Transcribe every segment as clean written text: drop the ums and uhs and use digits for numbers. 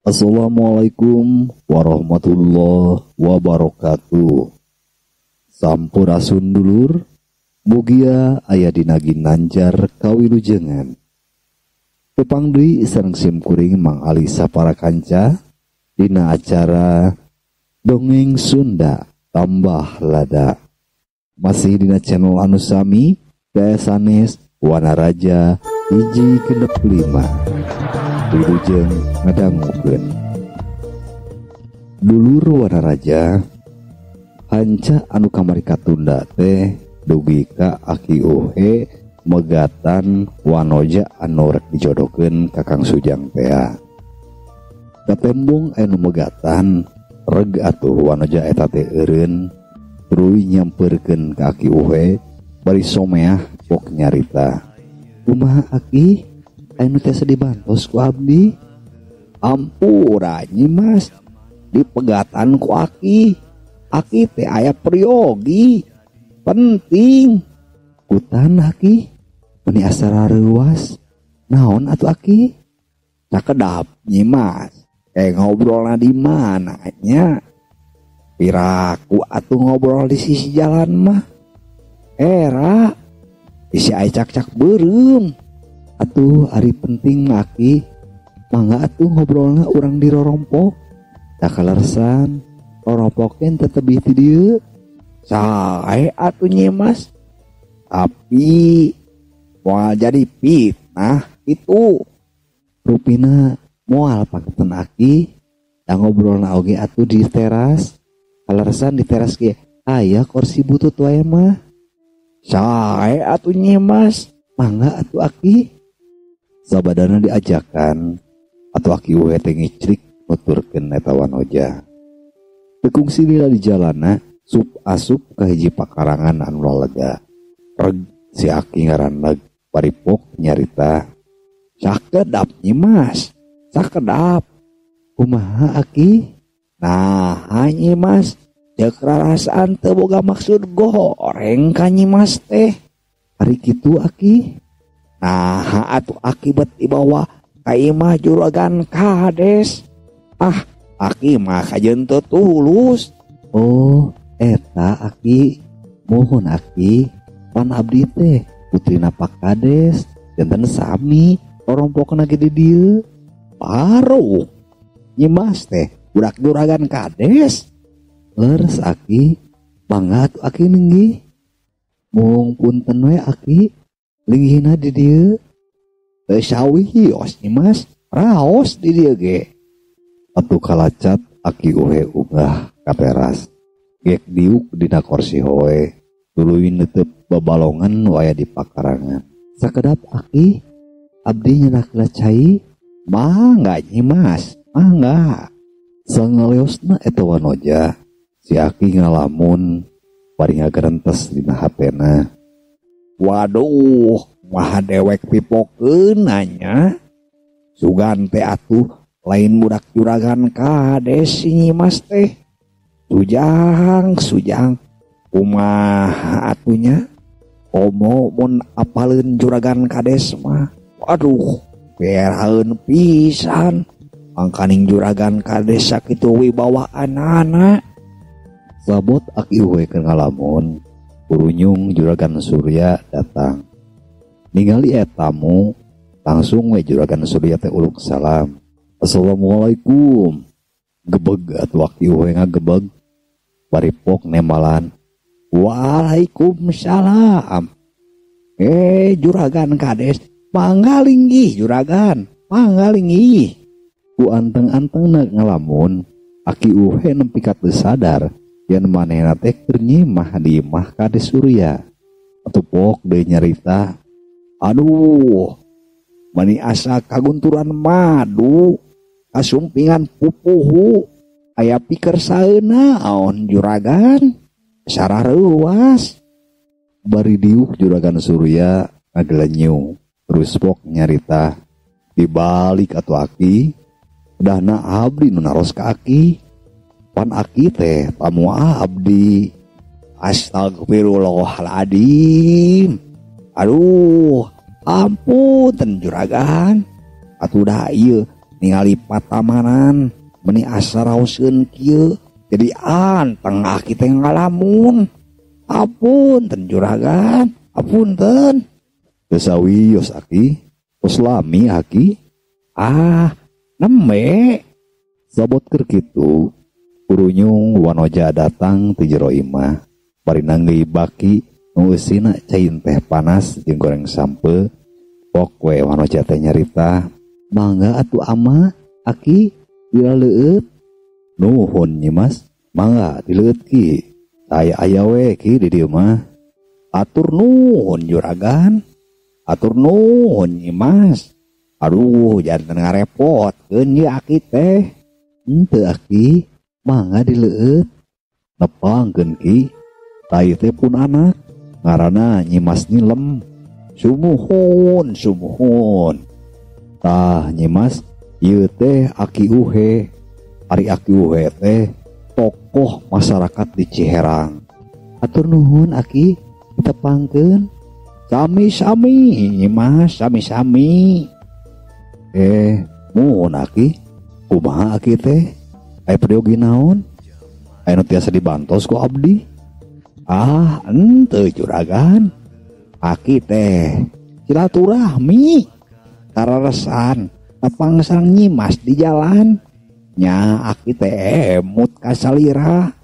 Assalamualaikum warahmatullahi wabarakatuh. Sampurasun dulur, mugia aya dina ginanjar kawilujengan. Tepang deui sareng simkuring Mang Ali sapara kanca dina acara Dongeng Sunda Tambah Lada. Masih dina channel anu sami daya sanes Wanaraja 165. Wilujeng ngadangukeun. Dulur Wanaraja, hanca anu kamari katunda teh dugi ka Aki Uhe megatan wanoja anu rek dijodohkeun ka Kang Sujang tea. Katembong anu megatan reg atuh wanoja eta teh eureun tuluy nyamperkeun ka Aki Uhe bari someah pok nyarita. Kumaha Aki? Anu tiasa dibantos ku abdi? Ampura Nyi Mas, dipegatan ku Aki. Aki teh aya priyogi penting. Kutan Aki meni asa rareuwas. Naon atuh Aki? Cakedap Nyi Mas, ngobrolna di mana nya? Piraku atuh ngobrol di sisi jalan mah. Era isi aya cak-cak beureum. Atuh ari penting Aki, mangga atuh ngobrolna urang di rorompok. Cakalersan rorompokeun teh tebih ti dieu. Sae atuh Nyi Mas, tapi moal jadi fitnah itu. Rupina moal pangkeun Aki, da ngobrolna oge atuh di teras. Kalersan di teras ge aya kursi butut wae mah. Sae atuh Nyi Mas, mangga atuh Aki. Sabadana diajakan atuh Aki Uhe teh ngicrik nuturkeun eta wanoja. Teu kungsi lila di jalana sup asup ka hiji pakarangan anu lalega. Reg si Aki ngaraneg bari pok nyarita. Sakedap Nyi Mas, sakedap. Kumaha Aki? Nah Nyi Mas, ceuk rarasaan teu boga maksud goreng ka Nyi Mas teh. Ari kitu Aki? Nah atuh Aki bet dibawa ka imah juragan kades. Ah Aki mah kajeun teu tulus. Oh eta Aki, mohon Aki, pan abdi teh putrina Pak Kades janten sami rorompokna ge di dieu. Paruk Nyi Mas teh budak juragan kades. Leres Aki, mangga atuh Aki ninggih. Mung punten we Aki, linggihna di dieu. Teu sawios Nyi Mas, raos di dieu ge. Atuh kalacat Aki Uhe unggah ka teras. Gek diuk dina kursi hoe, tuluy neuteup babalongan nu aya di pakarangan. Sakedap Aki, abdi nyenak cai. Mangga Nyi Mas, mangga. Sangaleosna eta wanoja, si Aki ngalamun bari ngagerentes dina hatena. Waduh, maha dewek pipokeun nya. Sugan teh atuh lain budak juragan kades si Nyi Mas teh. Sujang, sujang, kumaha atunya? Komo mun apaleun juragan kades mah. Waduh, beraeun pisan. Mangkaning juragan kades sakitu wibawaanana. Sabot Aki Uhe keur ngalamun, kurunyung juragan Surya datang. Ningali etamu, langsung we juragan Surya teh uluk salam. Assalamualaikum. Gebeg atuh Aki Uhe ngagebeg. Bari pok nembalan. Waalaikumsalam. Juragan kades, mangga linggih juragan, mangga linggih. Ku anteng-antengna ngalamun, Aki Uhe nempi ka teu sadar yen manehna teh keur nyimah di imah Kades Surya. Atuh pok deui nyarita, aduh, mani asa kagunturan madu, kasumpingan pupuhu, aya piker saeunaon juragan, sarareuwas. Bari diuk juragan Surya ngagelenyu, terus pok nyarita, dibalik atuh Aki, dahna abdi nu naros ka Aki. Pan Aki teh tamu abdi. Astagfirullahaladzim. Aduh, ampun juragan. Atuh dah ieu Ningali patamanan meni asa raoseun kieu jadi anteng aki teh ngalamun. Apunten juragan, apunten. Teu sawios aki, tos lami aki. Ah, nembe. Sabot keur kitu, kurunyung Wanoja datang ti jero imah. Bari nanggeuy baki nu eusina cai teh panas jeung goreng sampe. Pok we Wanoja teh nyarita, mangga atuh ama aki bila leueut. Nuhun Nyimas, mangga dileueut ki. Saya aya we ki di dieu mah. Atur nuhun juragan, atur nuhun Nyimas. Aduh, janten ngarepotkeun ieu aki teh. Henteu aki, mangga dileueut. Nepangkeun ki, tai teh pun anak ngaranna Nyimas Nilem. Sumuhun, sumuhun. Tah Nyimas, ieu teh Aki Uhe. Ari Aki Uhe teh tokoh masyarakat di Ciherang. Atur nuhun aki, ditepangkeun. Sami-sami Nyimas, sami-sami. Muhun aki, kumaha aki teh? Aya peryogi naon? Aya nu tiasa dibantos ku abdi? Ah, henteu juragan. Aki teh silaturahmi kararesan tepang sareng Nyimas di jalan. Nya aki teh emut ka salira.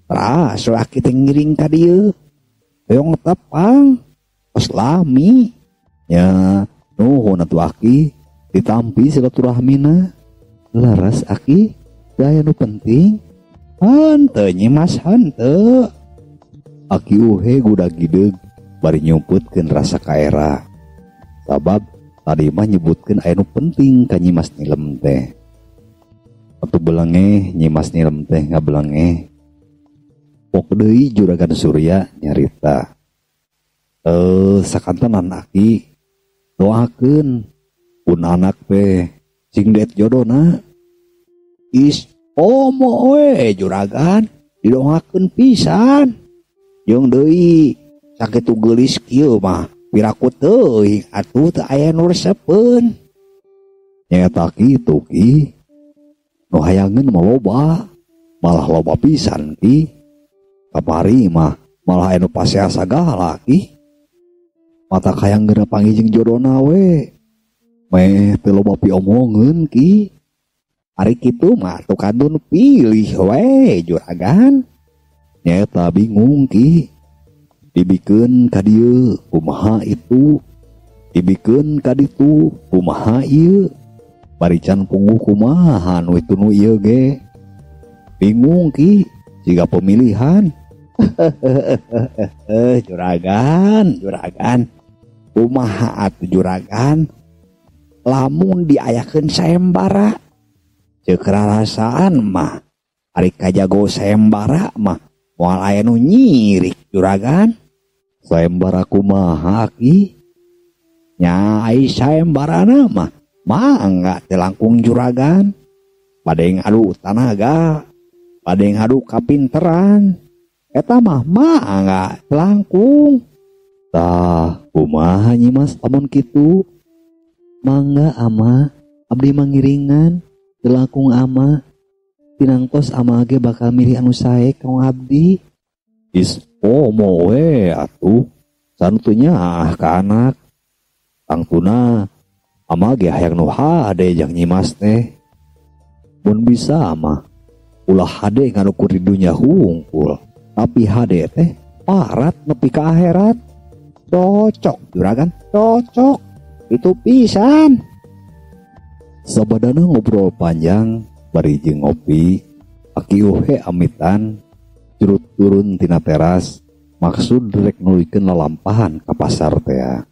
Teras we aki teh ngiring ka dieu. Hoyong tepang tos lami. Nya nuhun atuh aki ditampi silaturahmina. Leres aki, daya nu penting. Henteu Nyimas henteu. Aki Uhe gudag gideug bari nyumputkeun rasa kaera. Sabab tadi mah nyebutkeun aya nu penting ka Nyimas Nilem teh. Atuh belengeh Nyimas Nilem teh ngabelengeh. Pok deui Juragan Surya nyarita. Sakantenan aki doakeun pun anak teh sing det jodona. Is omo we juragan didoakeun pisan. Jeung deui sakitu geulis kieu mah piraku teuing atuh teu aya nu resepeun. Nyaeta kitu ki. Nu hayangeun mah loba, malah loba pisan ki. Kamari mah malah aya nu pasea sagala ki. Mata hayang geura panggih jeung jodona we. Meh teu loba piomongeun ki. Ari kitu mah atuh kantun pilih we juragan. Nyaeta bingung ki. Dibikeun ka dieu kumaha itu, dibikeun ka ditu kumaha ieu. Bari can pungguh kumaha nu itu nu ieu ge. Bingung ki siga pemilihan. Juragan, juragan. Kumaha atuh juragan? Lamun diayakeun sayembara. Ceuk rarasaan mah ari kajago sayembara mah moal aya nu nyirik juragan. Sayembara kumaha ki? Nya ai sayembarana mah mangga teu langkung juragan. Bade ngadu tanaga, bade ngadu kapinteran. Eta mah mangga teu langkung. Tah kumaha Nyimas lamun kitu? Mangga ama abdi mangiringan teu langkung ama. Tinangtos ama ge bakal milih anu sae ka abdi. Is omo we atuh sanutunya ah ka anak. Tangtuna ama ge hayang nu hade jang Nyimas teh. Mun bisa mah ulah hade nganukur di dunya hungkul, tapi hade teh parat nepi ka akhirat. Cocok juragan, cocok. Itu pisan. Sabadana ngobrol panjang bari jeung ngopi, Aki Uhe amitan curut turun tina teras maksud rek nuluykeun lalampahan ka pasar tea.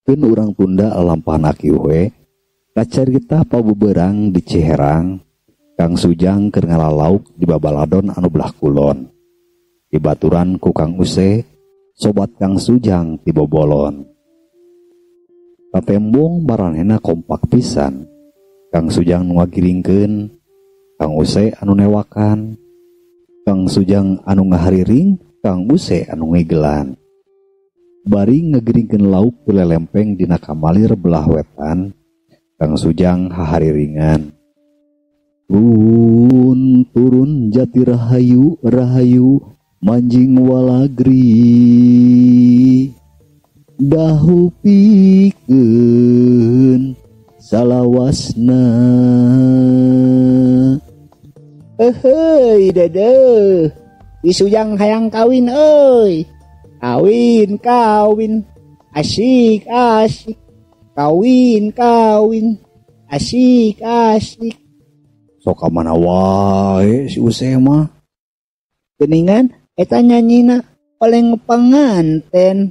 Keun urang tunda lalampahan Aki Uhe, kacarita pabeberang di Ciherang, Kang Sujang keur ngalalauk di babaladon anu belah kulon. Dibaturan ku Kang Use, sobat Kang Sujang ti Bobolon. Katembong maranehna kompak pisan. Kang Sujang nu ngagiringkeun, Kang Use anu newakan, Kang Sujang anu ngahariring, Kang Use anu ngegelan. Bari ngegiringkeun lauk lelempeng dina kamalir belah wetan, Kang Sujang hahariringan. Turun turun jati rahayu rahayu manjing walagri dahu pikeun salawasna. Eheuy dedeh, si Sujang hayang kawin euy. Kawin kawin asik asik, kawin kawin asik asik. Sok ka mana wae si Use mah. Geuningan eta nyanyina oleng penganten.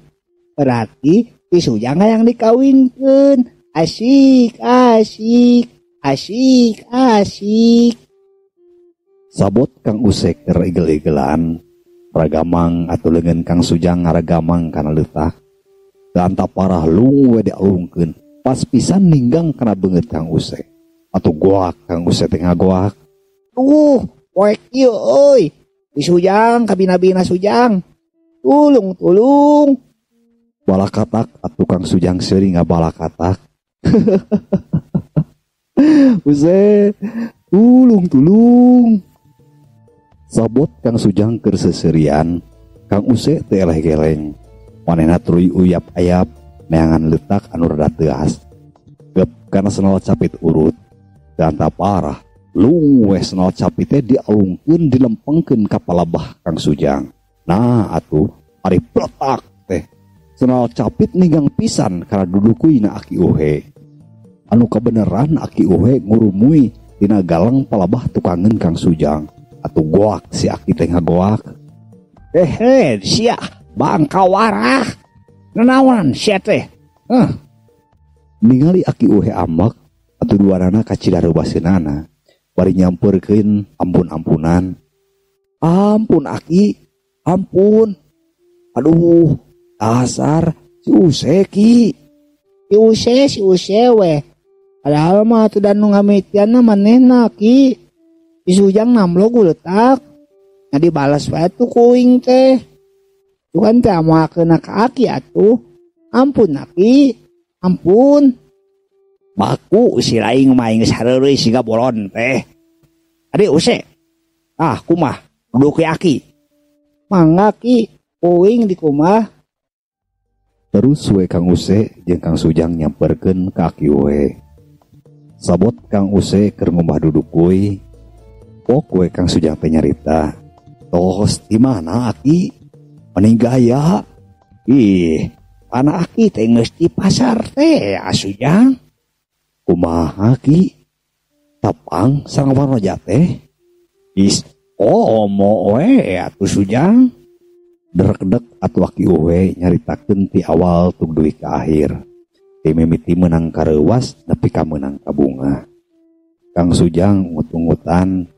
Berarti si Sujang hayang dikawinkeun. Asik asik asik asik. Sabot Kang Use keur igel-igelan, ragamang atuh leungeun Kang Sujang ngaragamang kana leutak. Ganta parah lung we dialungkeun, pas pisan ninggang kana beungeut Kang Use. Atuh goak Kang Use teh ngagoak. Duh, poek ieu euy. Si Sujang kabina-bina Sujang. Tulung tulung. Balakatak atuh Kang Sujang seuri ngabalakatak. Use, tulung tulung. Sabot Kang Sujang keur seserian, Kang Use teh eleh geleng. Manehna tuluy uyap-ayap neangan leutak anu rada teuas. Gep kana senol capit urut. Ganta parah, lung we senol capit teh dialungkeun dilempengkeun ka palabah Kang Sujang. Nah atuh ari pletak teh. Senol capit ninggang pisan kana dudukuina Aki Uhe. Anu kabeneran Aki Uhe ngurumui dina galang palabah tukangeun Kang Sujang. Atuh goak si Aki teh ngagoak. Hehe, sia bangka warah. Nanaonan sia teh? Heh. Ningali Aki Uhe ambek, atuh duanana kacida reubaseunana. Bari nyampeurkeun ampun-ampunan. Ampun Aki, ampun. Aduh, dasar si Use ki. Si Use, si Use we. Padahal mah atuh dan nu ngamitianna manehna ki. Si Sujang namlo guletak. Nah dibalas wae tuh kuing teh. Tuhan teh amoakeun ka Aki atuh. Ampun Aki, ampun. Baku si laing mah geus hareureuy siga bolon teh. Adi Use. Ah kumah duduk Aki. Mangga Ki, kuing di kumah. Terus we Kang Use jeung Kang Sujang nyamperkeun ka Aki we. Sabot Kang Use keur ngumbah duduk kuy. Pok we Kang Sujang teh nyarita. Tos di mana Aki? Mending gaya. Ih, anak Aki teh geus di pasar teh Sujang. Kumaha Ki? Tapang sareng Wanoja teh? Is komo we atuh Sujang. Drekdek atuh Aki Uhe nyaritakeun ti awal tung dugi ka akhir. Ti mimiti meunang kareuwas nepi ka meunang kabunga. Kang Sujang ngut-ngutan.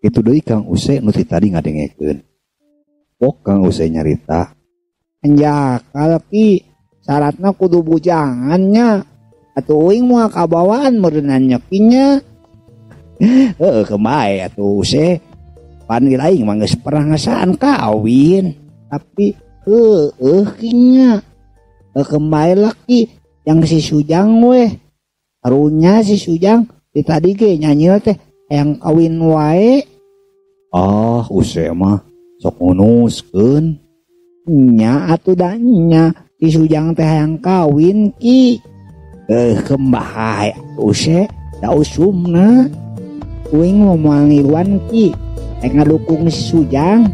Itu deui Kang Use nu ti tadi ngadengekeun. Pok Kang Use nyarita, "Anjakal Ki, syaratna kudu bujangan nya. Atuh uing moal kabawaan meureunnan nya Ki nya." Heuh, kemae atuh Use. Pan aing mah geus pernah ngasaan kawin, tapi heueuh Ki nya. Heuh kemae lah Ki, yang si Sujang weh. Karunya si Sujang di tadi ge nyanyi teh hayang kawin wae. Ah, Use mah sok ngunuskeun. Nya atuh da nya si Sujang teh hayang kawin Ki. Kembahay Use da usumna. Uing mah moal ngiluan Ki, rek ngadukung si Sujang.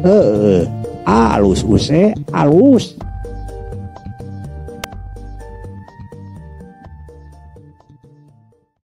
Heueuh, alus Use, alus.